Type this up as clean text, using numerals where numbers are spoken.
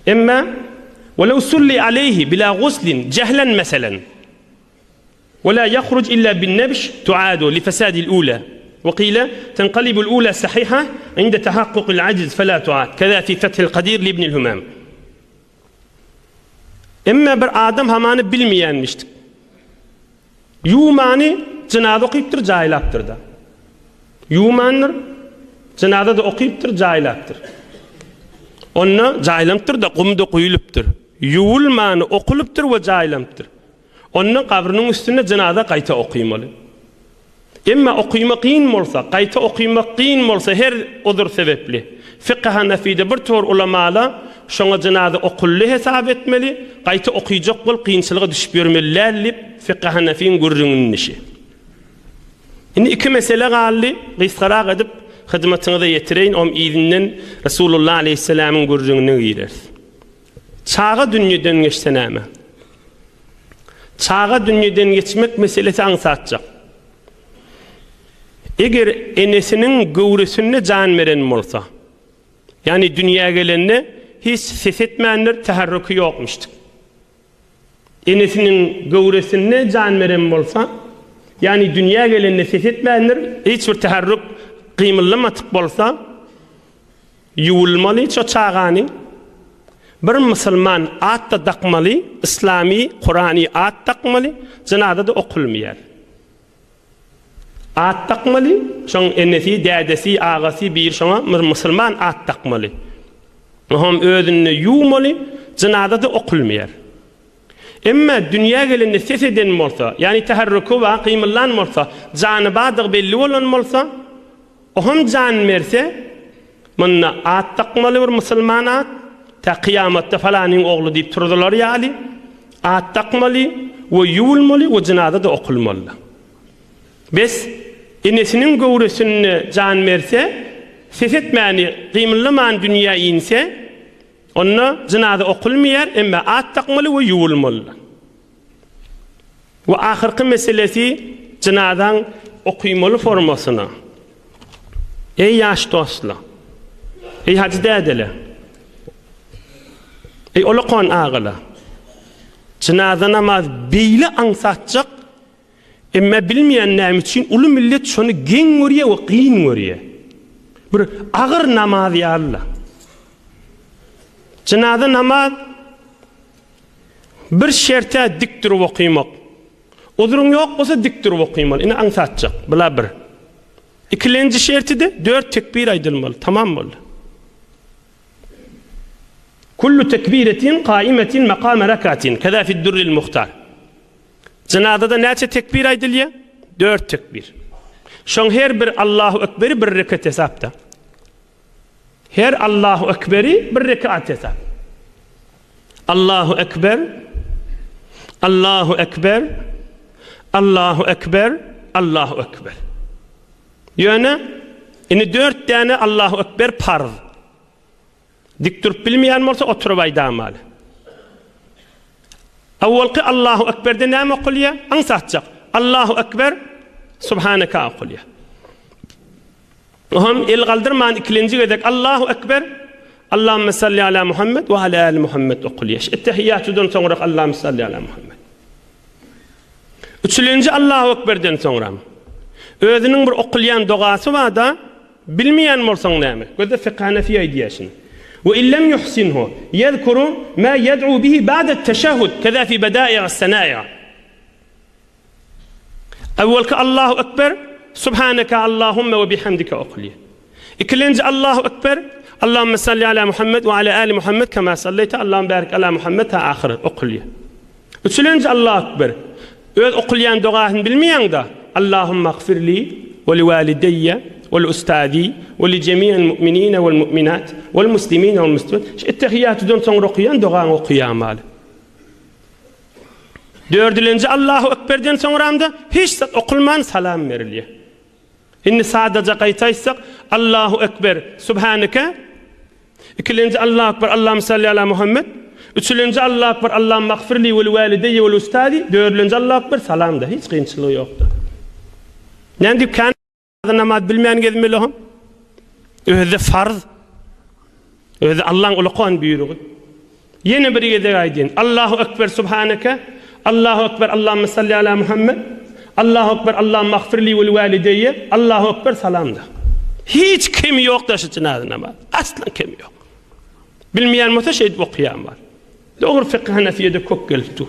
Emma Welew sulli aleýhi bila guslin jehlen meselen we la ýahruj illa bin nebş tuadu li fesadil ula we kile tenkalibul ula sahiha inde tahakkukil ajz fela tuad keza fi fethil kadir li ibnil humam. Emma bir adam hamany bilmeýänmişdik. Ýuwmany jynaza okypdyr, jaýlapdyr-da. Ýuwmandyr, jynaza-da okypdyr, jaýlapdyr. Onda jaýlanypdyr-da, gum-da guýulypdyr. Ýuwulmany okulypdyr we jaýlanypdyr. Onda gabrynyň üstünde jynaza gaýta okymaly. Emma okyma kyn bolsa, gaýta okymak kyn bolsa her uzur sebepli, Fykhy Hanafide bir tor ulamala şoňa jynaza okuldy hesap etmeli, gaýta okyjak bolup kynçylyga düşüp ýörmeli däl diýip Fykhy Hanafiň gürrüňinişi. Indi iki mesele galdy, gysgarak edip hyzmatyňyza ýetireýin, om yzyndan Resulullah aleýhissalamyň gürrüňine gireris. Çaga dünýeden geçse näme? Çaga dünýeden geçmek meselesi aňsatjak. Eger enesiniň göwresinde jan beren bolsa, ýagny dünýä gelende hiç ses etmändir, täherrüki ýokmuşdyk. Enesiniň göwresinde jan beren bolsa, ýagny dünýä gelende ses etmändir, hiç bir täherrük gymyldamatyk bolsa, Ýuwulmaly şo çagany bir musulman at-da dakmaly, yslamy, kurany at dakmaly, jynaza-da okulmaýar. At dakmaly, şoň enesi, dädesi, agasy biri şoňa bir musulman at dakmaly. Oňam özünde ýuwmaly, jynaza-da okulmaýar. Emma dünýä gelende ses eden bolsa, ýagny täherrüki bar, gymyldan bolsa, jany bardygy belli bolan bolsa, Oham jan berse, munda at dakmaly bir musulman at, tä kyýamatda falanyň ogly diýip turzular ýaly, at dakmaly we ýuwulmaly we jynaza-da okulmaly. Bes, enesiniň göwresinde jan berse, ses etmäni, gymyldaman dünýä inse, onda jynaza okulmaýar, emma at dakmaly we ýuwulmaly. We ahyrky meselesi jynazaň okymaly formasyna. Eý ýaş dostlar! Eý hajy dädeler! Eý olakan agalar! Jynaza namaz beýle aňsatjak, emma bilmeýän näme üçin uly millet şony geň görýär we kyn görýär. Bir agyr namaz ýaly-la. Jynaza namaz Bir şertä dik durup okymak. Uzruň ýok bolsa dik durup okymaly. Ine aňsatjak. Bula bir. Ikilenji şerti-de dört tekbir aýdylmaly. Tamam boldy. Kullu tekbiretin kaimetin makame rekatin. Keza fid durril muhtar. Jynazada näçe tekbir aýdylýar? Dört tekbir. Şoň her bir Allahu ekberi bir reket hesapda. Her Allahu Ekberi bir rekat hesap. Allahu Ekber, Allahu Ekber, Allahu Ekber, Allahu Ekber. Ýöne, indi dört däne Allahu Ekber parz. Dik durup bilmeýän bolsa oturyp aýdamaly. Awwalky Allahu Ekberde näme okulýar? Aňsatjak. Allahu Ekber, Subhaneka okulýar. Oňam el galdyrman ikilenji gezek Allahu Ekber, Allahümme salli ala Muhammed we ala ali Muhammed okulýar. Ettehiýatudan soňrak Allahümme salli ala Muhammed. Üçülenji Allahu Ekberden soňram özüniň bir okulýan dogasy bar-da, bilmeýän bolsaň näme? Gözde Fykh Hanefi aýdýar şuny. We illem yuhsinhu yezkuru ma yed'u bihi ba'de teşehhud keza fi bedai'is senai. Awwalky Allahu Ekber, Subhaneke Allahumme we bihamdike okulýar. Ikilenji Allahu Ekber, Allahumme salli ala Muhammed we ala ali Muhammed kema salleýte, Allahumme barik ala Muhammed ta ahyry okulýar. Üçülenji Allahu Ekber, öz okulýan dogasyny bilmeýäňde, Allahumme agfirli we li walideýe we li ustazi we li jemi'il mu'minine wal mu'minat wal muslimine wal muslimat. Şu ettehiýatudan soňra okaýan dogaňy okaýamaly. Dördülenji Allahu Ekberden soňramda hiç zat okulman salam berilýär. Indi sadaja gaýta aýtsak, Allahu Ekber, Subhaneke, ikilenji Allahu Ekber, Allahümme salli ala Muhammed, üçülenji Allahu Ekber, Allahümme agfirli we li walideýe we li ustazi, dördülenji Allahu Ekber, salamda, hiç kynçylygy ýokdur. Näme diýip kän namaz bilmän gezmeli hom? Özi farz. Özi Allaň ulakan buýrugy. Ýene bir gezek aýdýan. Allahu Ekber Subhaneke, Allahu Ekber Allahümme salli ala Muhammed, Allahu Ekber Allahümme agfirli we li walideýe, Allahu Ekber salamda. Hiç kemi ýok daşy jynaza namaz. Asla kemi ýok. Bilmeýän bolsa şeýdip okaýan bar. Dogry fykh Hanefiýede kök gelip dur.